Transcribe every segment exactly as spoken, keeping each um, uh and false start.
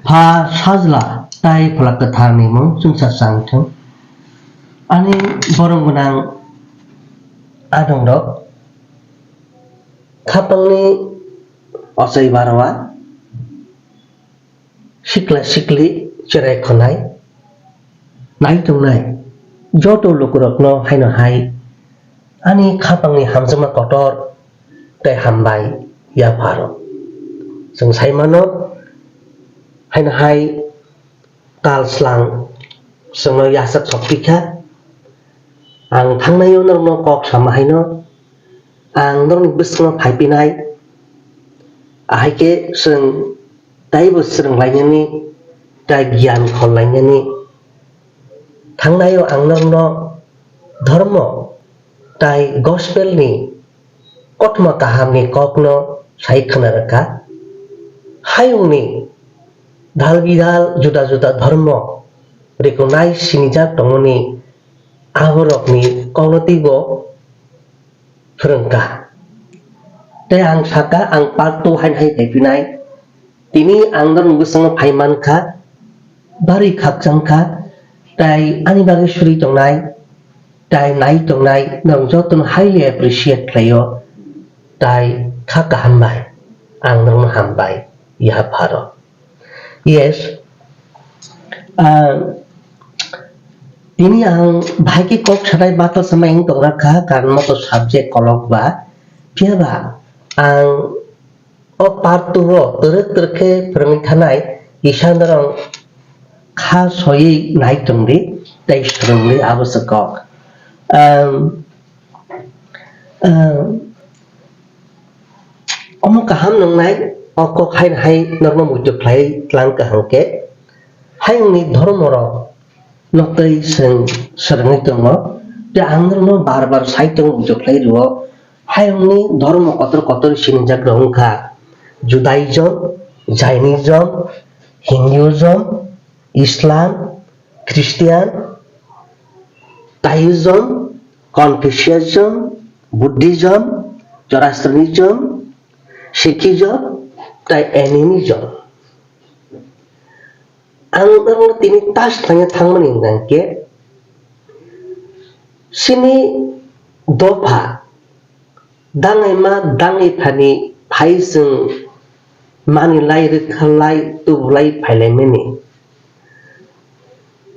Pha Sajla tai Phola Kwtharni mung chwngsa chang thung. Ani borok gwnang adongrok, khapangni ochai barwa, sikla sikli, cherai khonai, nai tongnai joto lukurokno haino hai ani khapangni hamjakma kotor tei hambai yapharo. Chwng sai mano, haino hai kal slang chwngno yachak sok pikha. Ang thangnaio norokno kok sama haino, ang norokni bwskango phai pinai. Ahai khe chwng taibo swrwng lainani, tai giyan khol lainani. Thangnaio ang norokno dhormo tai gospel ni kothoma kahamni kokno sai khna rwkha. Hayungni dal bidal juda juda dhormo recognize sinijak tongmani aborokni kokno teibo phwrwngkha. Tei ang sakha, ang part two haino hai phaiphinai. Tini ang norokni bwskango phai mankha, bari khakchangkha, tai ani bagwi suri tongnai, tai nai tongnai, norok jotono highly appreciate khlaio, tai kha kaham bai, ang norokno hambai, yapharo. Yes, ah, tini ang bahai khe kok sanai bathal sama wng tongrakha, karon moto subject kolok ba, phiya ba ang o part two o twrwk twrwk khe phwrwngwi thanai kisa norok kha soiwi nai tongdi tei swrwngdi, abo se kok. Ehm, ehm, omo kaham nwngnai, o kok hai hai norokno muitu khlai tlang kaham khe, hayungni dhormo rok no tei chwng swrwngwi tongo, tei ang norokno bar bar sai tongo, muitu khlai rwo. Hayungni dhormo kotor kotor sinijak rok wngkha Judaism, Jainism, Hinduism, Islam, Christian, Taoism, Confucianism, Buddhism, Zoroastrianism, Sikhism, tei animism. Ang norokno tini tas khlaina thangmani hwnkha khe, chini dopha dangaima dangwi phani phai chwng manwi lai, rwkha lai, tubu lai, phai lai mani.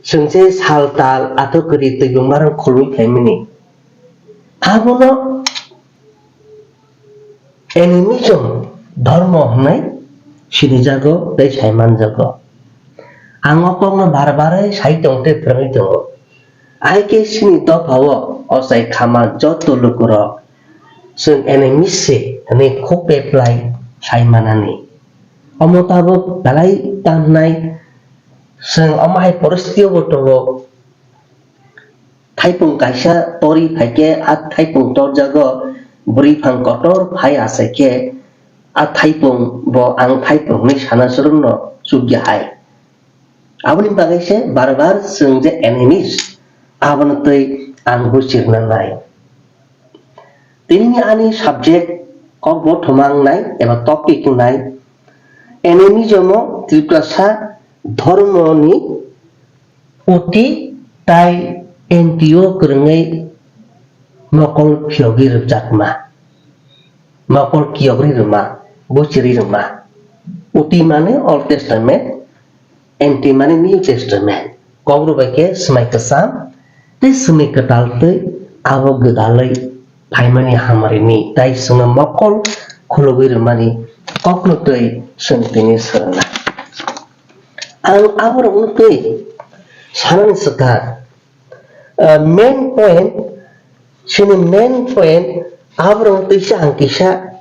Chwng se sal tal athok kwrwi twibwng barang khulwi phai mani. Abono animism dhormo hwnwi sinijago tei sai manjago. Ang o kokno bar barwi sai tong tei phwrwngwi tongo. Ahai khe chini dophao ochai khama joto lukurok chwng animist se hwnwi khuk peplai sai manani. Omo tabuk belai tang hnai, chwng omo hai poristitio bo tongo. Thaipung kaisa tori phaikhe, a thaipung torjago bwrwi phang kotor phai achaikhe, a thaipung bo ang thaipung hwnwi sana swrwngno chukya hai. Aboni bagwi se bar bar chwng je enemies, abono twi ang buchirna nai. Tinini ani subject kokbo thwma wngnai eba topic wngnai, animism o Tiprasa dhormoni uti tai N T O kwrwngwi mokol phiyogwi rwjakma, mokol kiyogwi rwma, buchirwi rwma. Uti mane Old Testament, N T mane New Testament. Kokro bai khe swmai kwcham tei swmai kwtal tei abo gwdalwi phaimani hamari ni tai chwngno mokol khulugwi rwmani kokno twi chwng tini swrwngna. Ang aborokno twi sanani swkang, ah, main point, chini main point aborokno twi se ang kisa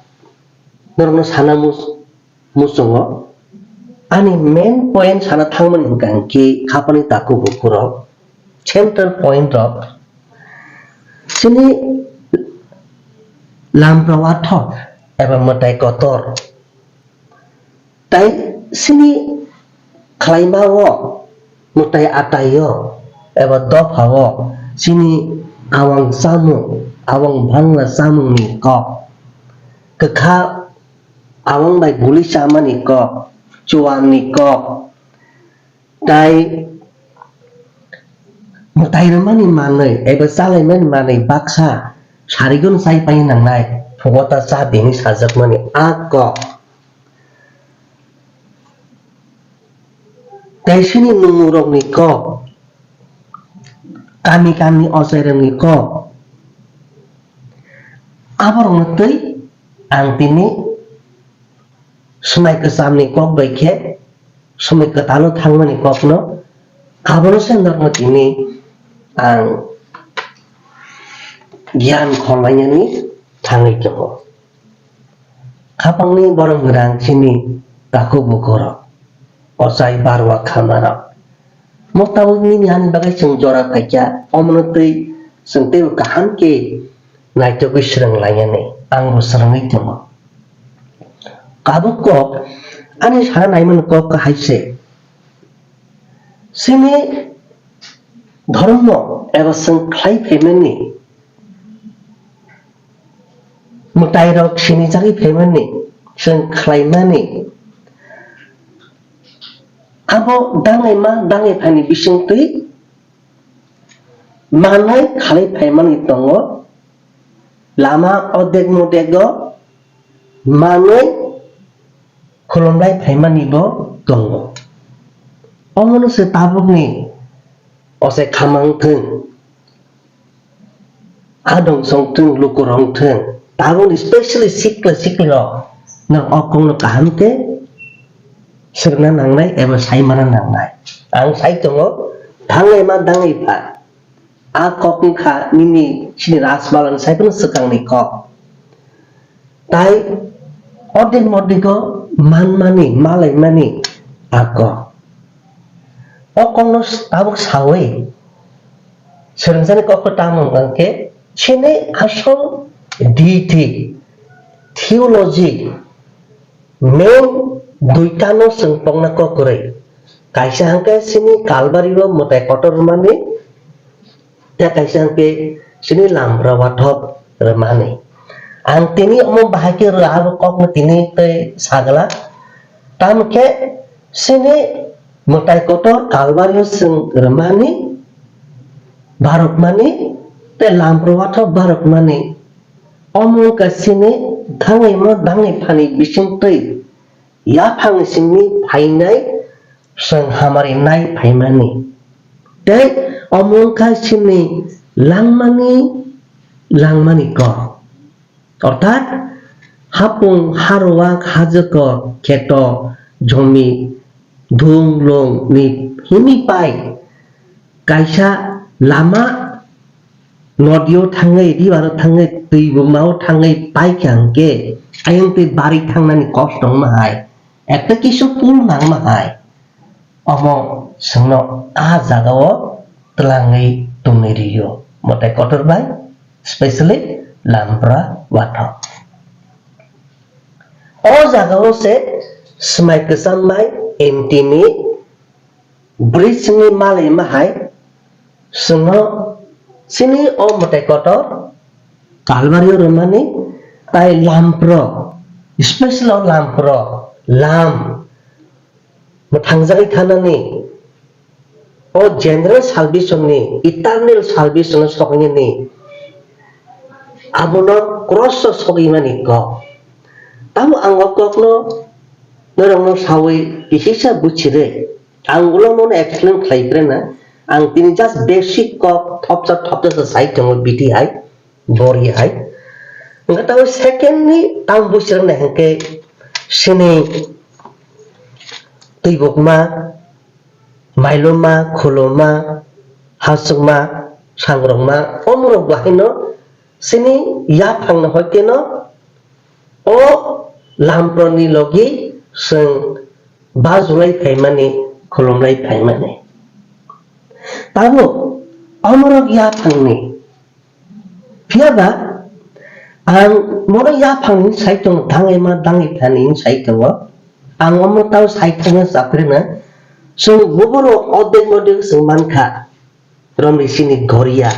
norokno sana mus-, muchungo. Ani main point sana thangmani hwnkha hwnkhe khapani takhuk bukhurok, central point rok, chini lamrok athok eba mwtai kotor. Tai chini khlaima o, mwtai atai o, eba dopha o, chini awang chamung, awang bangla chamungni kok, kwkha awang bai buli chamani kok, chuwangni kok, Tai mwtai rwmani manwi eba chalaimani manwi baksa sarigon chai pai nangnai, phugo ta cha di hinwi sajakmani a kok. Kaisini nungrokni kok, kami kami ochairokni kok, aborokno twi ang tini swmai kwchamni kok bai khe swmai kwtalo thangmani kokno, abono se norokno tini ang giyan khorlainani thangwi tongo. Khapangni borok mwrang chini takhuk bukhurok, ochai barwa khamarok. Mo tabuk nini ani bagwi chwng jora phaikha, omono twi chwng teibo kaham khe naitugwi swrwng lainani, ang bo swrwngwi tongo. Tabuk kok, ani sana naimani kok hai se. Chini dhormo eba chwng khlai phaimani, mwtairok sinijagwi phaimani, chwng khlaimani, abo dangwi ma dangwi phaini bisingtwi manwi khalai phaimani tongo, lama odek modego manwi khulumlai phaimani bo tongo. Omono se tabukni ose khamang thwng, adong song thwng, lukurok thwng, tabukni specially sikla siklirok no o kokno kaham khe swrwngna nangnai eba saimana nangnai. Ang sai tongo, dangai ma dangai pha. A kok wngkha nini chini Rajmalani saiphano swkangni kok. Tai ordek mordego manmani, malaimani a kok. O kokno tabuk sawi swrwngjaknai kokno tamo hwnkhe chini asol deity, theology, main duitano chwng pokna kok kwrwi. Kaisa hwnkhe chini Kalbario mwtai kotor rwmani, tei kaisa hwnkhe chini Lampra Wathok rwmani. Ang tini omo bahai khe rw-, abo kokno tini tei sagla. Tamo khe chini mwtai kotor Kalbario chwng rwmani, barokmani, tei Lampra Wathok barokmani. Omo wngkha chini dangwi ma dangwi phani bisingtwi yaphang simi phainai chwng hamari nai phaimani. Tei omo wngkha chini langmani, langmani kok. Orthat hapung, haruak, hajwkor, kheto, jomi, dhung, lung ni himwi pai kaisa lama nodio thangwi, river-o thangwi, twi bumao thangwi paikha hwnkhe, ayang twi bari thangnani kosto wngma hai, ekta kisa pul nangma hai, omo chwngno a jagao twlangwi tongwi rio, mwtai kotor bai, specially Lampra Wathok. O jagao se swmai kwcham bai M T ni bridge ni malai ma hai chwngno chini o mwtai kotor Kalbario rwmani tai Lampro, special o Lampro, Lam mwthangjagwi thanani o general salvation ni, eternal salvation o soknani abono cross o sogwi mani kok. Tamo ang o kokno norokno sawi kisisa buchire. Ang ulo mono explain khlai krena. Ang tini just basic kok thopsa thopsa sa sai tongo B T I, bori hai. Hwnkhe tamo second ni tamo buchirok nai hwnkhe sini twibukma, mailoma, khuloma, hasukma, sangrokma, omorok bahaino sini yaphangno hoikeno o Lamproni logi chwng bajulai phaimani, khulumlai phaimani. Tabuk omorok yaphangni, phiyaba ang mono yaphangni sai tongo, dangwi ma dangwi phani sai tongo. Ang omo tao sai thangna chapre na, chwng bubono odek modek chwng mankha. Romni sini Goria,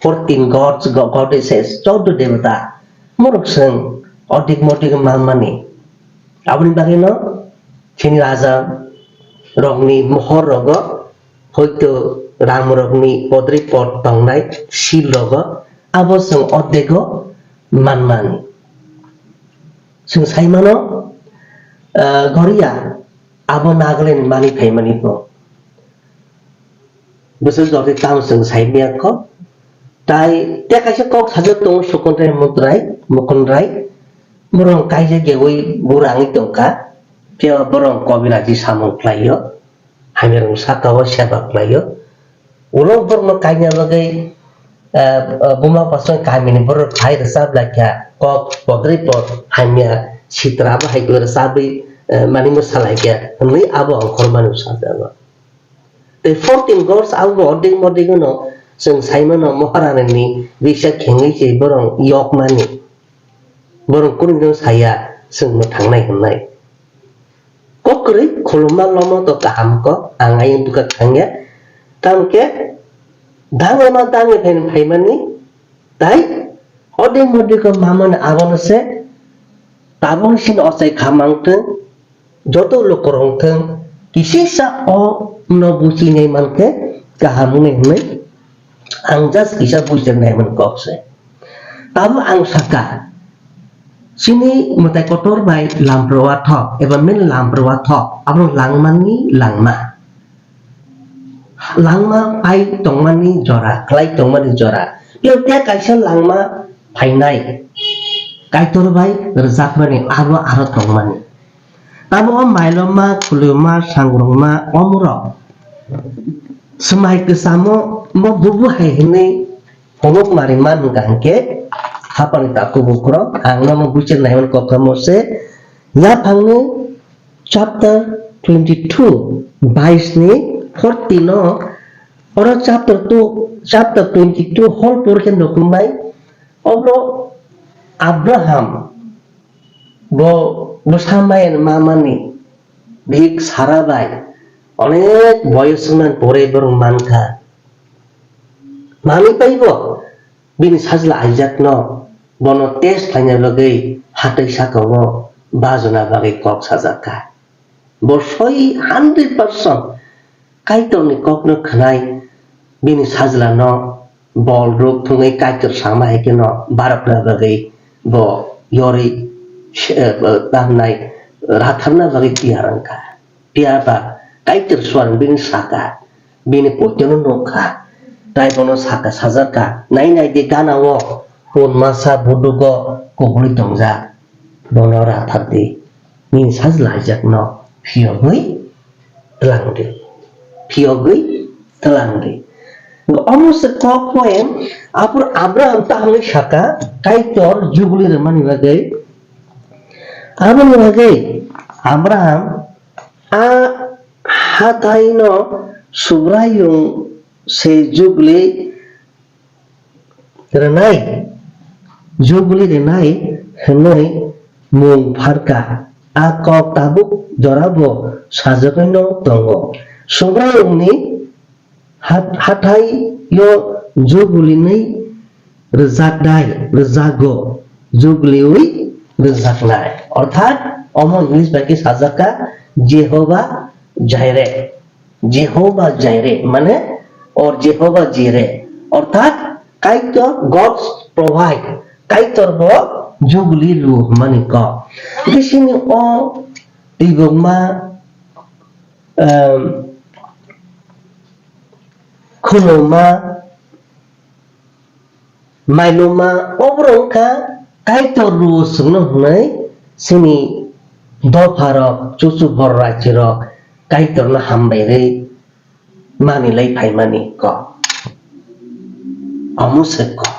fourteen gods, go-, goddesses, chaudo debata, morok chwng odik modik manmani. Aboni bagwino sini raja rokni mohor rogo, hoito ram rokni podri pod tongnai sil rogo, abo chwng ordego manmani. Chwng saimano, ah, Goria abo Nagaland mani phaimani bo. Bwswk jotoi tamo chwng saimaya kho. Tai tei kaisa kok sajak tongo Sukun Rai Mukun Rai, Mukun Rai. Borok kaijak yawi burangwi tongkha. Phiya borok kobiraji samung khlaio. Hamya rwng saka o seba khlaio. Ulo borokno kaina bagwi, eh, eh, buma pasang kamini borok phai rwchap laikha, kok podri pod hamya sitra bo hai khe rwchapwi, eh, mani mwsa laikha hwnwi abo ongkhormani bwsajak o. Tei fourteen gods abo bo ordek mordek no chwng saimano Maharani ni bisa khengwi se borok yokmani. Borok kwrwngno saya chwng mwthangnai hwnwi. Kok kwrwi khulumma lomo to kaham kok ang ayang bwkha thangya. Tamo khe dangma dangwi phaimani tai ordek mordek o mamani abono se tabuk sin ochai khamang thwng. Joto lukurok wngthwng, kisisa o no buchinai mankhe kaham wngnai hwnwi ang just kisa buchirnai hwnwi kok se. Tabuk ang sakha, chini mwtai kotor bai lamprua thok eba mil lamprua thok, abono langmani langma. Langma pai tongmani jora, khlai tongmani jora. Tei kaisa langma phainai, Kaitor bai rwjakmani abo aro tongmani. Tabuk o mailoma, khuluma, sangrongma, omorok swmai kwchamo bo bubu hai hwnwi phunuk mari man wngkha hwnkhe, hapani takhuk bukhurok ang nono buchir naimani koktharmo se. Yaphangni chapter twenty two, bais ni forty no, oro chapter two, chapter twenty two hol porikhe nukhung bai, oro Abraham bo bwsa maya mamani bihik Sara bai onek boyos wngmani pore borok mankha. Manwi paibo bini sajla Aijakno bono test khlaina bagwi hatwi sakao bajona bagwi kok sajakha. Bo soi hundred percent Kaitorni kokno khwnai, bini sajlano bol rwk thwngwi Kaitor sama hai kheno barokna bagwi bo yorwi se-, eh, eh, tamnai ratharna bagwi tiyar wngkha. Phiya ba Kaitor suan bini saka, bini poitono nukha, tai bono saka sajakha, "Nai nai di gana o, hwn masa budugo kubui tongjak, bono rathar di, nini sajla Aijakno phiyogwi tlang di, phiyogwi tlang di." Omo se kok poem, aphuru Abraham ta hwnwi saka, Kaitor jubili rwmani bagwi, aboni bagwi Abraham a hathai no Subraiyung se jubili rwnai, jubili rwnai hwnwi mung pharkha. A kok tabuk jorabo sajagwino tongo. Subraiyungni hat-, hathai-o jubilinwi rwjaknai, rwjago, jubiliwi rwjaknai. Orthat, omo English bai khe sajak kha Jehovah Jireh. Jehovah Jireh, mane, or Jehovah Jireh. Orthat, Kaitor, God's provide. Kaitor bo jubili rw hwnmani kok. Bisingni o tibokma, em, khuluma, mailuma, oborok wngkha Kaitor rw chwngno hwnwi chini dopharok, chuchu bor rachirok Kaitorno hambai rwi manwi lai phaimani kok. Omo se kok.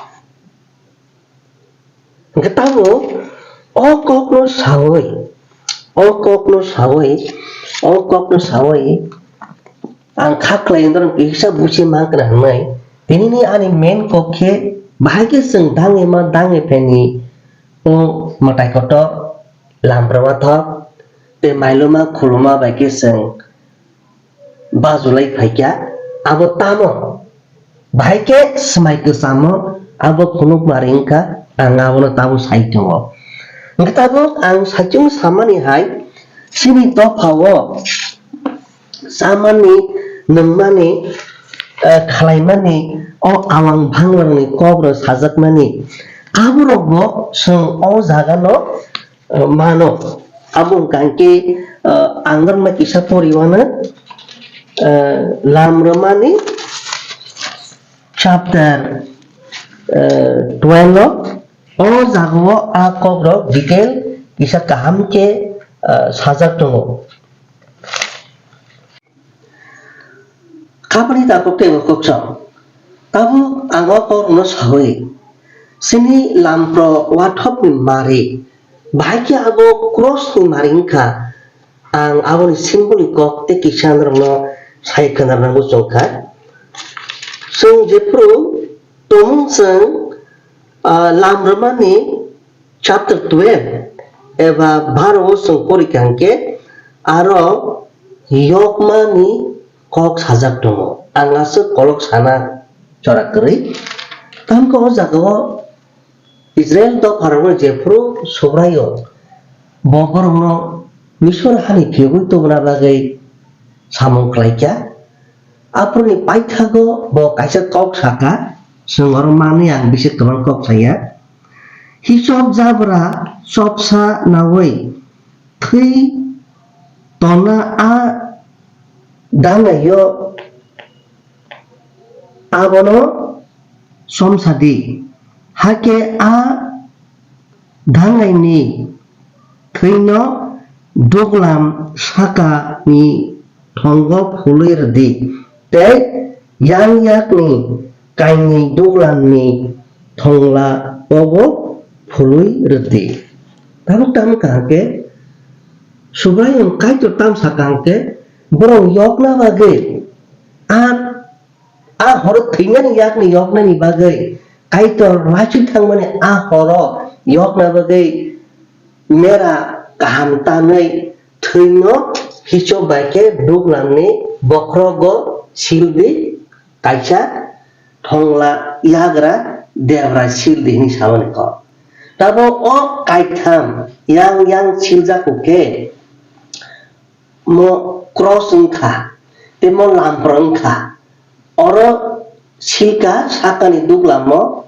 Hwnkhe tabuk o kokno saui, o kokno saui, o kokno saui ang kha khlai norok kisa buchi ma kwna hwnwi. Tinini ani main kok khe bahai khe chwng dangwi ma dangwi phaini o mwtai kotor, lamprama thok tei mailuma khuluma bai khe chwng bajulai phaikha, abo tamo? Bahai khe swmai kwchamo, abo phunuk mari wngkha, ang abono tamo sai tongo. Hwnkhe tabuk ang saichung samani hai, chini dophao, chamani, nungmani, eh, khalaimani, o awang bhangrokni kokrok sajakmani, aborokbo chwng o jagano, eh, mano. Abo wngkha khe, eh, ang norokno kisa poriwano, eh, Lamrwmani chapter, eh, twelve o, o jagao a kokrok detail kisa kaham khe, eh, sajak tongo. Kapani tabuk teibo kukchok. Tabuk ang o kokrokno saui, chini lampro wathopni mari, bahai khe abo krosni mari wngkha. Ang aboni symbol ni kok tei kisa norokno sai khna nango chwngkha. Chwng jephru tongmung chwng, ah, Lamrwmani chapter twelve eba baro o chwng pori kha hwnkhe aro yokmani kok sajak tongo. Ang aswk kolok sana jora kwrwi. Tamkhe o jagao Israil dopharokno jephru Subraiyung bo borokno Misor hani phiyogwi tubuna bagwi samung khlaikha. Aphuruni paithago bo kaisa kok sakha, chwng oro manwi ang bisi kwbang kok saya. Hisop jabra chopsa naui thwi tonna a dangaio abono somsadi, hakhe a dangaini thwino duglam sakani thongo phului rwdi, tei yang yakni kainwi duglamni thongla obo phului rwdi. Tabuk tamo kaham khe Subraiyung Kaitor tamo sakha hwnkhe, borok yokna bagwi a, a horo thwinani yakni yoknani bagwi Kaitor laichwi thangmani a horo yokna bagwi mera kaham tanwi thwino hichok bai khe duglamni bokhrogo sildi kaisa thongla yagra debra sildi hwnwi samani kok. Tabuk o kaitham yang yang siljak khe mo cross wngkha, tei mo lampra wngkha. Oro silka sakani duglamo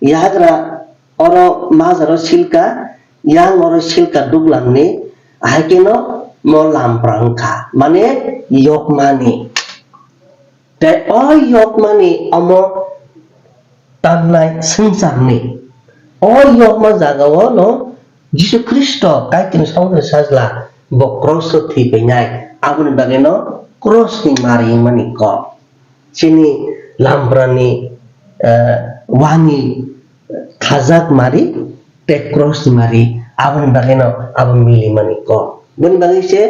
yagra, oro majaro silka, yang oro silka duglamni, ahai kheno mo lampra wngkha, mane yokmani. Tei o yokmani omo tamnai swngcharni. O yokma jagao no Jisu Khristo Kaitorni Songchar Sajla bo cross o thwi painai. Aboni bagwi no cross ni mari wngmani kok. Chini lamprani, eh, wani khajak mari tei cross ni mari aboni bagwi no abo milimani kok. Boni bagwi se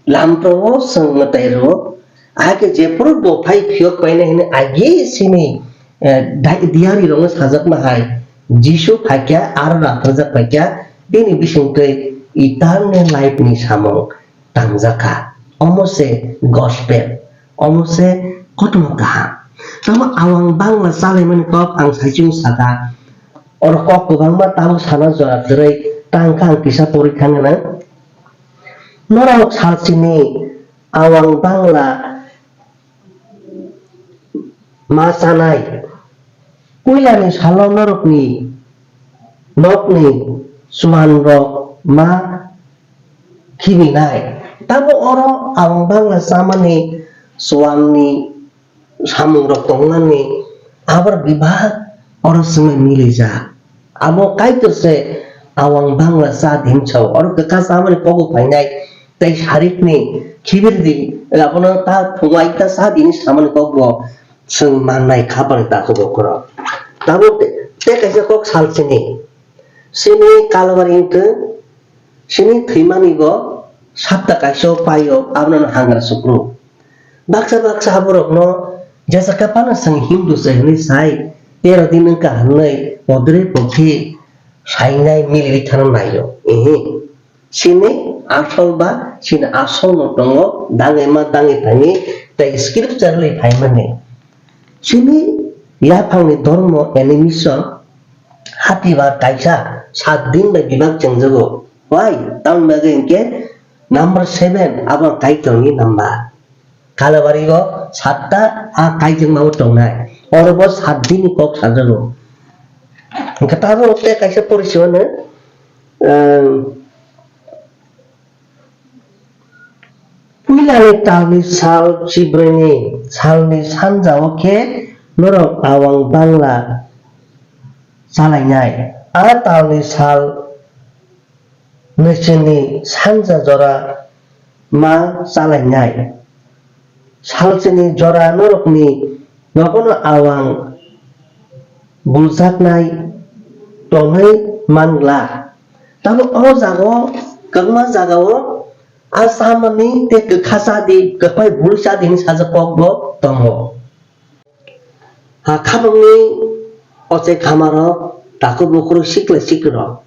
Lamprao chwng mwtai rwo, ahai khe jephru bo phai phiyok painai hwnwi agi sini, eh, dai-, diarirokno sajakma hai, Jisu phaikha aro rapharjak phaikha, bini bisingtwi eternal life ni samung tangjakha. Omo se gospel, omo se kothoma kaham. Tamo awang bangla chalaimani kok ang saichung saka, oro kok kwbangma tabuk sana jora kwrwi tangkha ang kisa porikha nang. Norok salsini awang bangla ma chanai. Puilani salo norokni nokni chuanrok ma khibinai. Tamo oro awang bangla chamani chuanni samungrok tongnani abar bebak oro swngwi milijak. Abo Kaitor se awang bangla cha di hinwi sao. Oro kwkha chamani kobo phainai tei sarikni khibir di, abono ta phungai ta cha di hinwi samani kokbo chwng mannai khapang takhuk bokhorok. Tabuk te, te kaisa kok salsini. Sini Kalvari wngkhe, sini thwimani bo sapta kaisa o paio, abono hangra sukru. Baksa baksa aborokno jesa kaphano chwng Hindu se hwnwi sai, tero din wngkha hwnwi podre pokhi sainai milirwi thangna naio. Ehe. Sini asol ba, sini asol no tongo, dangwi ma dangwi phaini, tei scripture ri phaimani. Sini yaphangni dhormo animism hati ba kaisa sat din bai bibak chengjago. Why? Tamni bagwi hinkhe number seven abo Kaitorni number. Kalabari o satta a kaijakma o tongnai. Oro bo sat din ni kok sajago. Hwnkhe tabuk tei kaisa pori se mano, ehm, puilani talni sal chibrwini salni sanjao khe norok awang bangla chalainai. A talni sal nwswngni sanja jora ma chalainai. Salsini jora norokni nogono awang buljaknai tongwi mangla. Tamo o jagao, kwbangma jagao a chamani tei kwkha chadi, kwkhwlai bul chadi hwnwi sajak kokbo tongo. Ha khabangni ochai khamarok, takhuk bukhurok, sikla siklirok.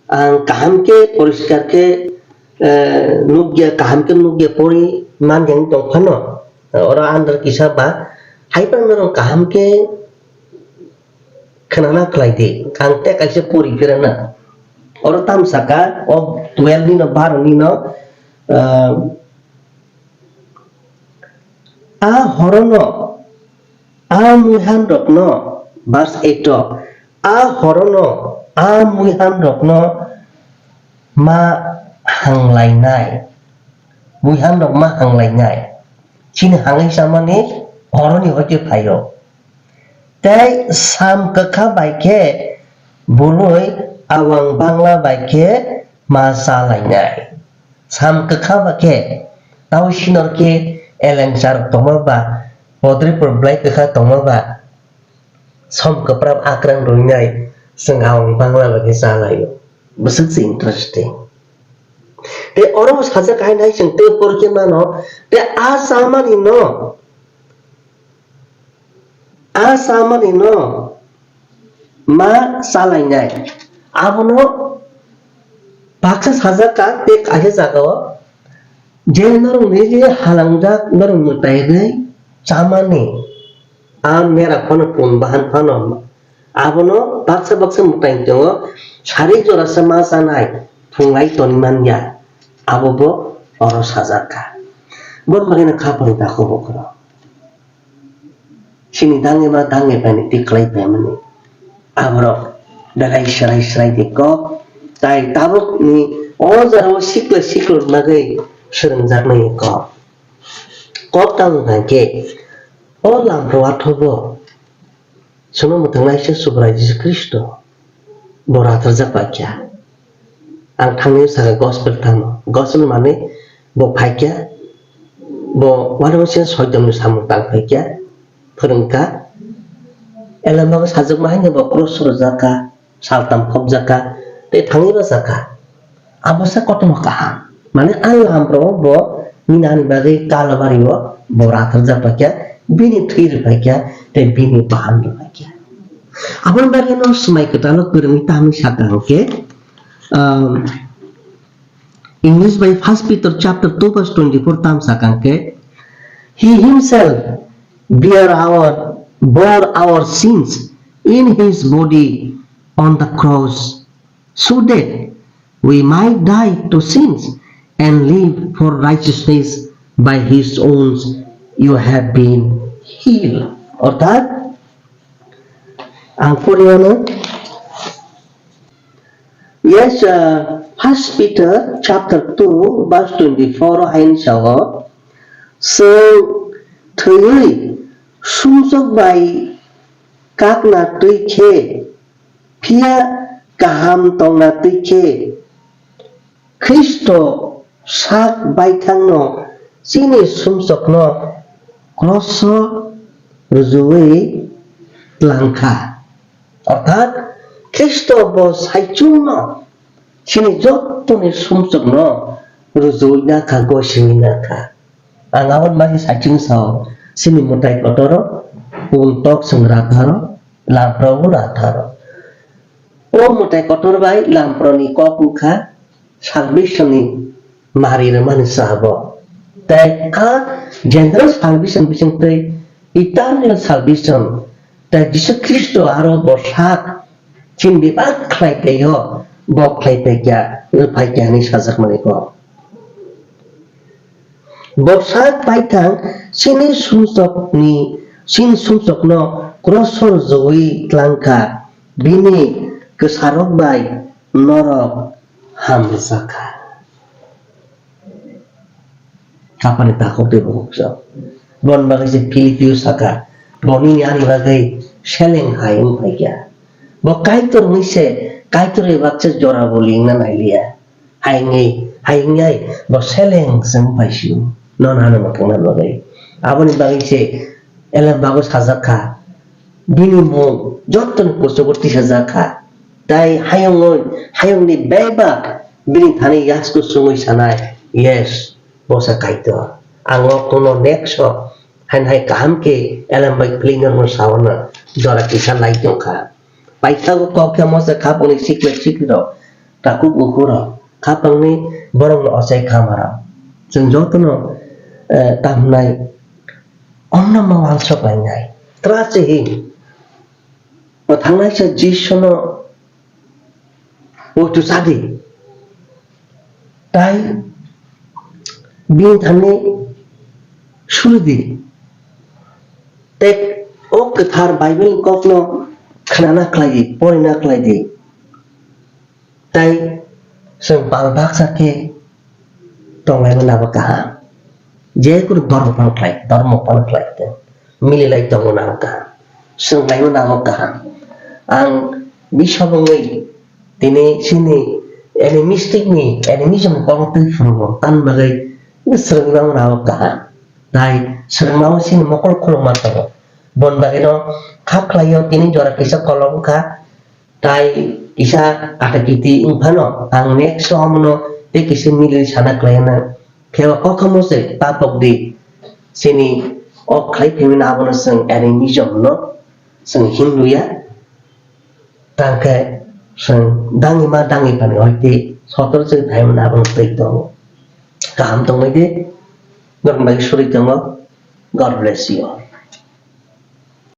Ang kaham khe poriskar khe, eh, nukya, kaham khe nukya pori manya wng tong phano. Oro under kisa ba, hai phano norok kaham khe khwnana khlai di. Ang tei kaisa pori phirana. Oro tam saka, o twelve ni no, baro ni no, eh, A horono, a muihanrokno, verse eight o, a horono, a muihanrokno ma hanglainai. Muihanrok ma hanglainai. Chini hangwi chamani horoni hoite phaio. Tei sam kwkha bai khe bului awang bangla bai khe ma cha lainai. Sam kwkha ba khe tau sinor khe elengsa rok tongma ba, podri por blai kwkha tongma ba, som kwprap akrang rwinai chwng awang bangla bai khe cha laio. Bwswk se interesting. Tei oro bo sajak hai nai chwng tei por khe mano, tei a chamani no A chamani no ma chalainai. Abono baksa sajak ka tei kaisa jagao je norok nini halangjak norok mwtai rwi chamani a mera phano pun bahan phano abono baksa baksa mwtai tongo sari jorasa ma chanai phunglai toni manya abo bo oro sajak ka. Bon bagino kha phano dakho bokro. Chini dangema dangema ni tikhlai phaimani. Aborok belai srai srai di kok. Tai tabuk ni o jora o sikla sikla bagwi swrwngjaknai kok. Kok tamo hwnkhe o lamphro athogo chwngno mwthangnaisa Subrai Jisu Khristo. Bo ratharjak paikha. Ang thangwi sakha gospel tamo. Gospel mane bo phaikha, bo uanama sini soitonni samung tang phaikha, phwrwngkha. Elemago sajwkma haino bo cross rwjakha, saltam khopjakha, tei thangwi bachakha. Abo se kotorma kaham. Mane a lamphro bo minani bagwi Kalvari o bo ratharjak paikha, bini thwi rwphaikha, tei bini bahan rwphaikha. Aboni bagwi no swmai kwtal o kwrwngwi tamni sakha hwnkhe, um, English bai First Peter chapter two verse twenty-four tam sakha hwnkhe, "He himself bear our, bore our sins in his body on the cross, so that we might die to sins and live for righteousness. By his wounds you have been healed." Orthat, ang poriano, yes, uh, First Peter chapter two verse twenty-four hain sao, "Chwng thwiwi sumsok bai kakna twi khe, phiya kaham tongna twi khe, Khristo sak baithangno chini sumsokno kroso rwjui tlangkha." Orthat Khristo bo saichungno chini jottoni sumsokno rwjui nakha, gosiwi nakha. Ang aboni bagwi saichung sao, chini mwtai kotoro, pun tok chwng ratharo, lamphrobo ratharo. O mwtai kotor bai lamphro ni kok wngkha salvation ni mari rwmani sabo. Tei a general salvation bising tei eternal salvation tei Jisu Khristo aro bo sak chini bebak khlai paio, bo khlai paikya, rwphaikya hinwi sajakmani kok. Bo sak paithang chini sumsokni, chini sumsokno kroso rwjagwi tlangkha, bini kwsarok bai norok hamrwjakha. Kapani takhuk tei bukhuk sa. Bon bagwi se Philipio saka, bo nini ani bagwi seleng hai wng phaikha. Bo Kaitor wngwi se, Kaitor bai baksa jora bo lingna nailiya. Hai wngwi, hai wngwi bo seleng se wng phaisio. Nono ano mwthangna bagwi. Aboni bagwi se Ellen bago sajak kha. Bini mung jotoni kuchugo tisajak kha. Tai hayungwi, hayungni bebak bini thani yasku sungwi sanai, "Yes, bosa Kaitor. Ang o kuno next o hain hai kaham khe Ellen bai Flynn no sawana jora kisa lai tongkha." Paithago kok khe mosa khapangni sikla siklirok, takhuk bukhurok, khapangni borokno ochai khamarok. Chwng jotono, eh, tamhnai omno ma wansok lainai. Tra se hin. O thangnai se Jisuno o tu sadi. Tai bini thani suri di. Tek o kwthar Bible kokno khnana khlai di, porina khlai di. Tai chwng pal baksa khe tonglaimani abo kaham. Je kunu dhormo phano khlai, dhormo phano khlai khe mililai tongmani abo kaham. Swnglaimani abo kaham. Ang bisop wngwi tini chini animistic ni, animism ni kokno twi phuru bo, tamni bagwi swrwngmani abo kaham. Tai swrwngmani chini mokol khulukma tongo. Boni bagwino kha khlaio tini jora kisa kolok wngkha. Tai kisa atakiti wngphano ang next o omono tei kisa milwi sana khlai na. Phiya ba kokthamo se tapok di. Chini o khlai phimina abono chwng animism no chwng hinluya. Tangkhe chwng dangi ma dangi phani hoi tei sotor chwng phaimana abono twi tongo. Kaham tongwi di. Norok bai suri tongo. God bless you all.